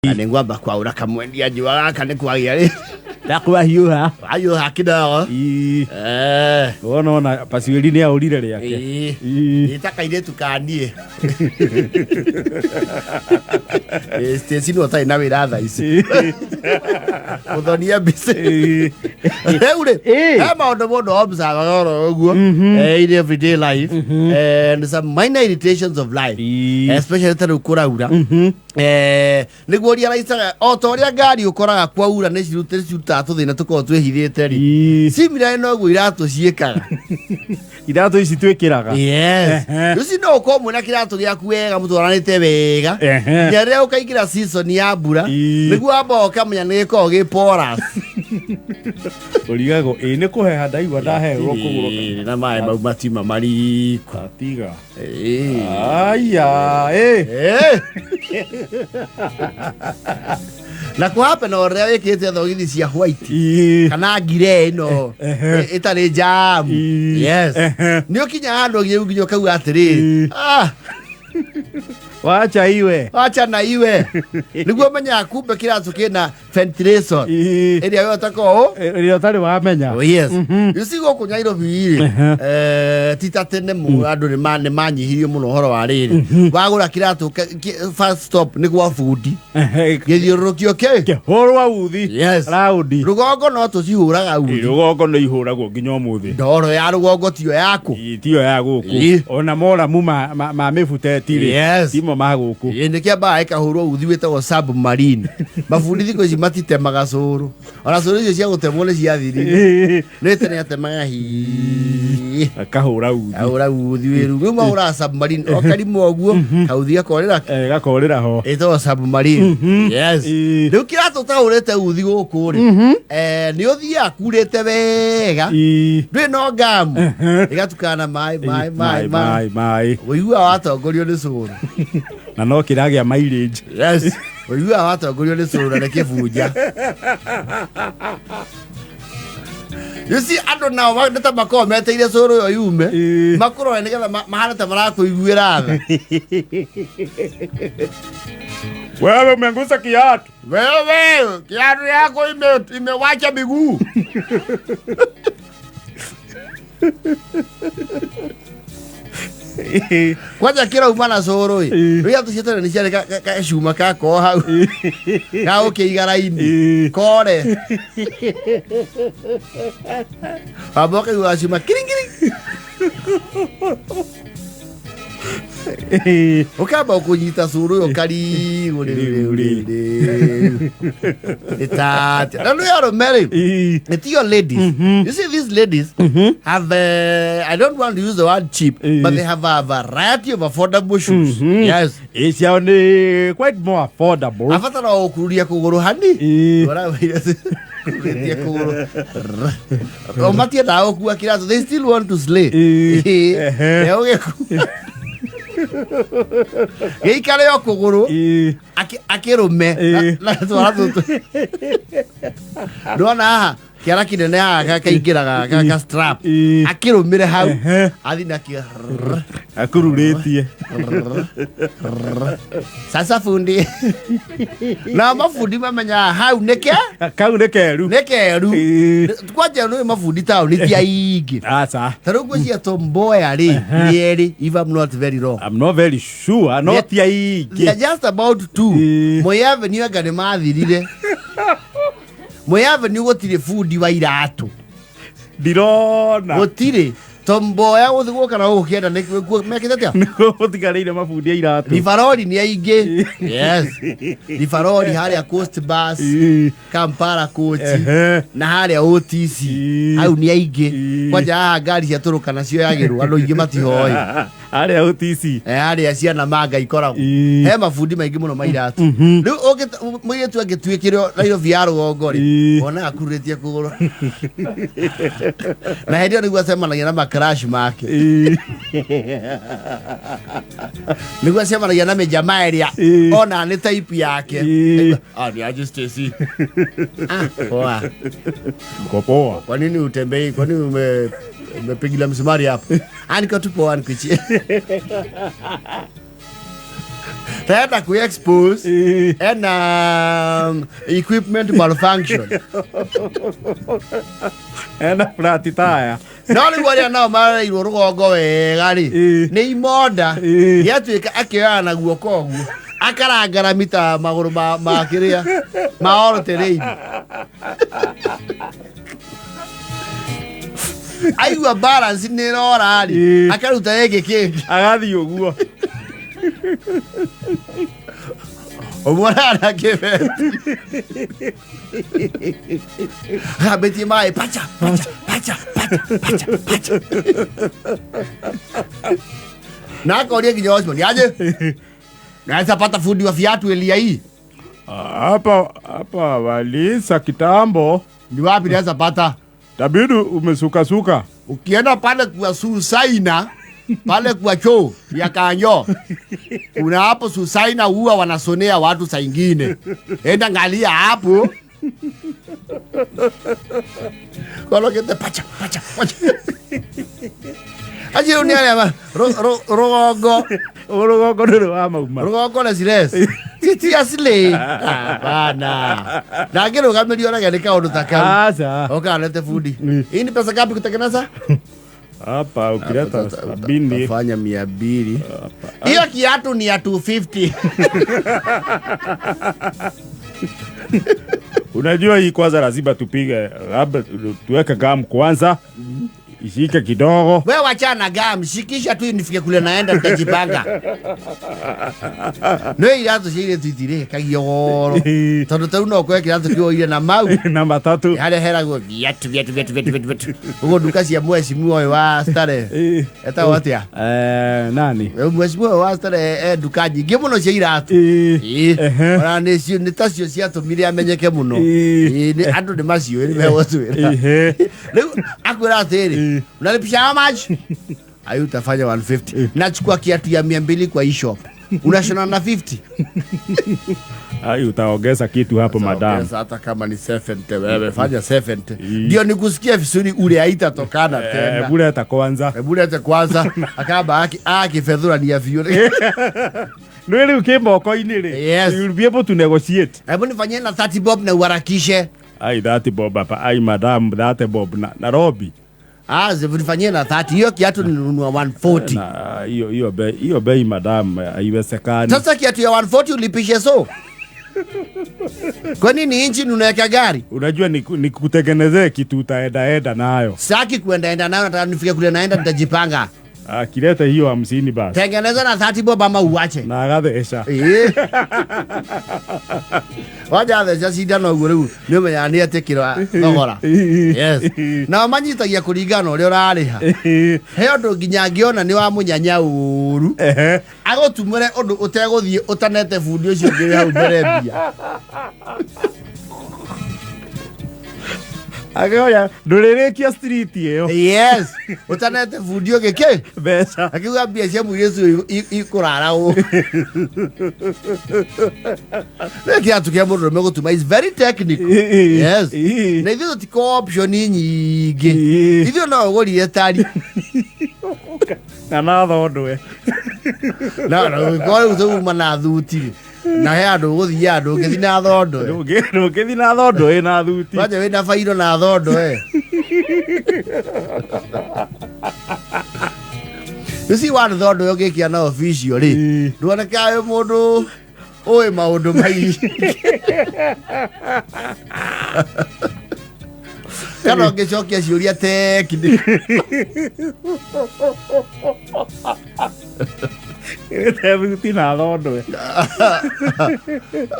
Na nĩ ngwamba kwaũra kamwendia njũa gaka nĩ kwagĩa rĩ. Ndakwahiũha. Wahiũha kidogo. Ii. Eh. Wona ona Pasueli nĩ aũrire rĩake. Ii. Ii. Ĩ ta kairĩtu ka niĩ. Ĩ, Stacy no ũtarĩ na wĩra thaa ici. Gũthonia mbica. Rĩu rĩ, Ĩ. he maũndũ mũndũ observaga oro ũguo in everyday life and some minor irritations of life, Ii. especially ta rĩu kũraura. Nĩguo realizaga o ta ũrĩa ngari ũkoraga kwaura nĩ cirutaga tũthĩna tũkoragwo twĩhithĩte rĩ, Ii. similarly noguo iratũ ciĩkaga. Iratũ ici twĩkĩraga. Yes. Ehe. Rĩu no ũkorwo mwĩna kĩratũ gĩaku wega mũtwaranĩte wega Ehe. nginya rĩrĩa ũkaingĩra season ya mbura, Ii. nĩguo wamba ũkamenya nĩ gĩkoragwo gĩ porous. Ũrigagwo ĩ nĩ kũheha ndaigua ndaheherwo kũgũrũ. Ĩĩ, na maĩ mau matima mariku. Tiga. Ĩĩ. Aya, ĩ. Eh. Na kũhape na ũrĩa wĩkĩrĩte thogithi cia white Ii. kana ngire ĩno ĩtarĩ jamu. Ii. Yes. Ehe. Nĩ ũkinyaga handũ nginya nginya ũkauga atĩrĩrĩ, Ii. "Ah, Wacha iwe. wacha na iwe." Nĩguo menyaga kumbe kĩratũ kĩna ventilation Ii. ĩrĩa we ũtakorwo Ĩrĩa ũtarĩ wamenya. Oh, yes. You see gũkũ Nairobi rĩ, ti ta tene andũ nĩ manyihirie mũno ũhoro wa rĩrĩ. Wagũra kĩratũ first stop nĩ gwa bundi. Ehe. Gĩthiũrũrũkio kĩ? Kĩhũrwa uthi. Yes. Raundi. Rũgongo no tũcihũraga uthi. Rũgongo nĩ ihũragwo nginya ũmũthĩ. Ndoro ya rũgongo tiyo yaku. Ii, tiyo ya gũkũ. Ii. Ona moramu ma mĩbuteti rĩ. Yes. Timo ma gũkũ. Ĩ nĩ kĩambaga ĩkahũrwo uthi wĩtagwo submarine. Mabundi thikũ ici matitemaga cũrũ. Ona cũrũ icio cia gũtemwo nĩ ciathirire. Nĩ tene atemaga hii. Akahũra uthi. Ahũra uthi wĩru. Rĩu mahũraga submarine o karima ũguo kauthi gakorĩra Eh, gakorĩra ho. ĩtagwo submarine. Yes. Ii. Rĩu kĩratũ ũtahũrĩte uthi gũkũ rĩ, nĩ ũthiaga kurĩte wega. Ii. Ndwĩ no ngamu. Ĩgatukana na maĩ maĩ maĩ maĩ. Maĩ maĩ. Ũiguaga watongorio nĩ cũrũ. Na no kĩragĩa mileage. Yes. Ũiguaga watongorio nĩ cũrũ na nĩ kĩbunja. You see andũ nao nĩ ta makoragwo meteire cũrũ ĩyo yume Ii. makũrore nĩgetha mahane ta marakũiguĩra tha. Wewe umeangusa kiatu. Wewe kiatu yako imewacha miguu. Kwanja kĩrauma na cũrũ ĩ, Ii. rĩu iratũ cia tene nĩ ciarĩ gacuma gakoo hau gagũkĩiga raini Ii. kore wamba ũkaigua gacuma kiringiri ũkamba ũkũnyita cũrũ ũyũ karigũ rĩu rĩu rĩu rĩu ĩtate na nĩ arũme rĩ. Ii. It's your ladies. You see, these ladies have, I don't want to use the word cheap, but they have a variety of affordable shoes. Yes. Ĩ ciao nĩ quite more affordable. Abatara o gũkururia kũgũrũ hani. Ii. Ũrawĩra kurĩtie kũgũrũ. O matiendaga gũkua kĩratũ. They still want to slay. Ii. Ehe. Ehe. Ũgĩkua. Gĩikare o kũgũrũ. Ii. Akĩrũme. Ii. Na twara tũtũ. Ndona haha kĩara kĩnene haha kaingĩraga ka strap. Ii. Akĩrũmĩre hau. Ehe. Athi nakĩo. Akururĩtie. Sasa fundi. Na mabundi mamenyaga hau nĩke Kau nĩ keru. nĩ keru. Ii. Kwanja nĩ mabundi taũni ti aingĩ. Aca. Ta rĩu ngwĩciria Tom Mboya rĩ nĩ erĩ, if I'm not very wrong. I'm not very sure. No ti They are aingĩ. just about two. Ii. Moi Avenue anga nĩ mathirire. Moi Avenue gũtirĩ bundi wa iratũ. Ndirona. Gũtirĩ. Tom Mboya gũthiĩ gũka na gũkũ kĩenda nĩ mekĩte atĩa? Nĩguo gũtigarĩire mabundi a iratũ. Rivaroli nĩ aingĩ. Yes. Rivaroli harĩa Coast Bus, Ii. Kampala Coach Ehe. na harĩa OTC. Ii. Hau nĩ aingĩ. Ii. Kwanja haha ngari cia Turukana cioyagĩrwo andũ aingĩ matihoĩ. Harĩa OTC. Harĩa ciana manga ikoragwo. Ii. He mabundi maingĩ mũno ma iratũ. Rĩu mũirĩtu angĩtuĩkĩrwo Nairobi ya rũgongo rĩ, Ii. wonaga akururĩtie kũgũrũ. Na hĩndĩ ĩyo nĩguo acemanagia na macrash make. Ii. Nĩguo acemanagia na mĩjamaa ĩrĩa Ii. ona nĩ type yake. Ii. Ah, ni aje Stacy. Ah, poa. Mko poa. Kwa nini utembei? Kwa nini umepigilia msumari hapo? Ah, niko tu poa nikuchie. Ndarenda kwĩ expose. Ĩĩ. Ena equipment malfunction. Ena flat tire. No rĩu arĩa nao marereirwo rũgongo wega rĩ, Ĩĩ. nĩ imonda. Ĩĩ. Gĩatuĩka akĩoyaga na guoko ũguo akarangara mita magũrũ ma kĩrĩa ma all terrain. Aigua balance nĩ ĩrora rĩ, Ĩĩ. akaruta gĩkĩ kĩngĩ. Agathiĩ ũguo. Ũmuonaga na kĩbeti agambĩtie maĩ pacha pacha pacha pacha pacha pacha, na akoria nginya Osmond aje naweza pata fundi wa viatu elia hii. Hapa hapa walisa kitambo. Ni wapi naweza pata? Tabidi umesukasuka. Ukienda pale kwa Susaina pale kwa choo ya Kanyo, kuna hapo Susaina huwa wanasonea watu saa ingine, enda angalia hapo kolokete pacha pacha pacha acio nĩ arĩa rũgongo. Rũgongo rũrũ wa mauma. Rũgongo na cires ti aslay, hapana, na angĩrũgamĩrio orage nĩ kaũndũ ta kau. Aca. Okanete fundi, hii ni pesa ngapi kutengeneza? Hapa ukileta 70. Utafanya 200. Hiyo kiatu ni ya 250. Unajua hii kwanza lazima tupige, labda tuweke gamu kwanza ishike kidogo. Wewe wachana gam, shikisha tu nifike kule naenda nitajipanga. No iratũ cia irĩtu itirĩkagia goro. Tondũ ta rĩu no ũkore kĩratũ kĩoire na mau. Na matatu. Harĩa heragwo viatu viatu viatu viatu viatu viatu. Ũguo nduka cia mheshimiwa ũyũ wa Starehe. Etagwo atĩa? Nani? Mheshimiwa ũyũ wa Starehe e nduka nyingĩ mũno cia iratũ. Ĩĩ. Ehe. Ona nĩcio nĩ tacio ciatũmire amenyeke mũno. Ĩĩ. Ĩĩ, andũ nĩ maciũĩ nĩ megũtwĩra. Ehe. Rĩu akwĩra atĩrĩ, unalipisha how much? Ayu utafanya 150. Nachukua kiatu ya 200 kwa hii shop. Unashona na 50. Ai, utaongeza kitu hapo madam. Ongeza hata kama ni 70 wewe fanya 70. Ndio nikusikia vizuri ule haitatokana tena. Hebu leta kwanza. Hebu lete kwanza akamba akifedhurania biũ. Nĩ rĩu kĩ moko-inĩ rĩ. Yes. You'll be able to negotiate. Hebu nifanyie na 30 bob na uharakishe. Ai, 30 bob hapa. Ai madam, 30 bob na Nairobi. Ah, hebu nifanyie na 30. Hiyo kiatu nilinunua 140. Na hiyo bei madam haiwezekani. Sasa kiatu ya 140 ulipishe so. Kwa nini injini unaweka gari? Unajua nikutengenezee kitu utaendaenda nayo. Sitaki kuendaenda nayo, nataka nifike kule naenda nitajipanga. Akileta hiyo 50 basi. Tengeneza na 30 bob ama uache. Na agatheca. Ĩĩ. Wanja theca cindano ũguo rĩu nĩ ũmenyaga nĩ etĩkĩra thogora. Yes. Nao manyitagia kũringana na ũrĩa ũrarĩha. He ũndũ nginya angĩona nĩ wa mũnyanya ũru Ehe. agũtumũre ũndũ ũtegũthiĩ ũtanete bundi ũcio ũngĩ wĩ hau mbere mbia. Akĩoya ndũrĩrĩkia street ĩyo. Yes. Ũtanete bundi ũngĩ kĩ? Mbeca. Akiuga mbia cia mũirĩtu ũyũ ikũrara ũũ. Nĩ kĩratũ kĩa mũndũrũme gũtuma is very technical. Yes. Na ithuĩ tũtiko option nyingĩ. Ithuĩ no ũgũrire tari. Na na thondwe. Na na ũgĩkorwo rĩu tũguma na thuti rĩ. Na he handũ ũgũthiĩ handũ ũngĩthiĩ na thondo. Ndũngĩthiĩ na thondo ĩna thuti. Kwanja wĩna bairo na thondo e. You see one thondo ĩyo ũngĩkia na official rĩ. Nduonekaga wĩ mũndũ ũĩ maũndũ maingĩ. Kana ũngĩcokia ciũria technical. Ĩte thuti na thondwe.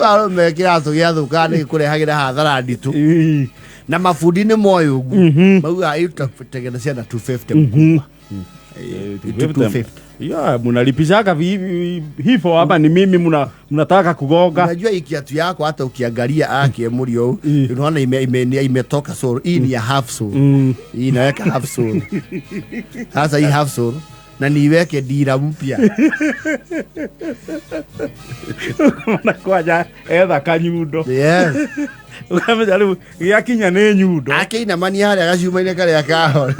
Arũme kĩratũ gĩathũka nĩ gĩkũrehagĩra hathara nditũ. Na mabundi nĩ moĩ ũguo. Maugaga ĩtatengenezea na 250 mkubwa. 250. Ya, munalipishaka hivyo ama ni mimi mnataka kugonga? Unajua hii kiatu yako hata ukiangalia ake mũrio unaona imetoka sole. Hii ni ya half sole. Hii inaweka half sole. Sasa hii half sole na niweke dira mpya. Na kwanja etha kanyundo. Yes. Ũkamenya rĩu gĩakinya nĩ nyundo. Akĩinamania harĩa gacumainĩ karĩa kaho.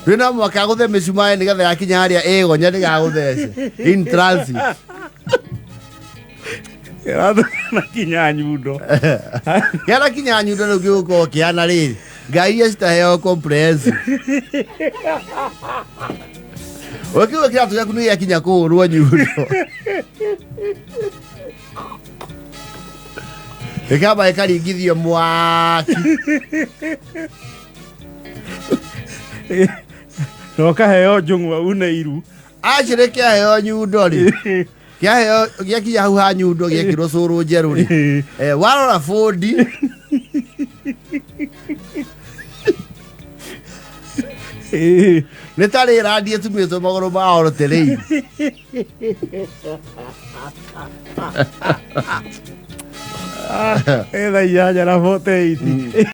Rĩu no mũhaka agũthe mĩcumarĩ nĩgetha yakinya harĩa ĩgonya ndĩgagũthece in transit. Kĩratũ na kinya nyundo. Kĩara kinya nyundo rĩu gĩgũkorwo kĩhana rĩrĩ ngai iria citaheo comprehensive. Ũkiuga kĩratũ gĩaku nĩ gĩakinya kũhũrwo nyundo gĩkamba gĩkaringithio mwaki. Na ũkaheo njũng'wa une iru. Actually kĩaheo nyundo rĩ, kĩaheo gĩakinya hau ha nyundo gĩekĩrwo cũrũ njerũ rĩ, warora bũndi nĩ ta rĩrandi ĩtumĩtwo magũrũ mao rũtĩrĩire. Ĩ thaa 8:48.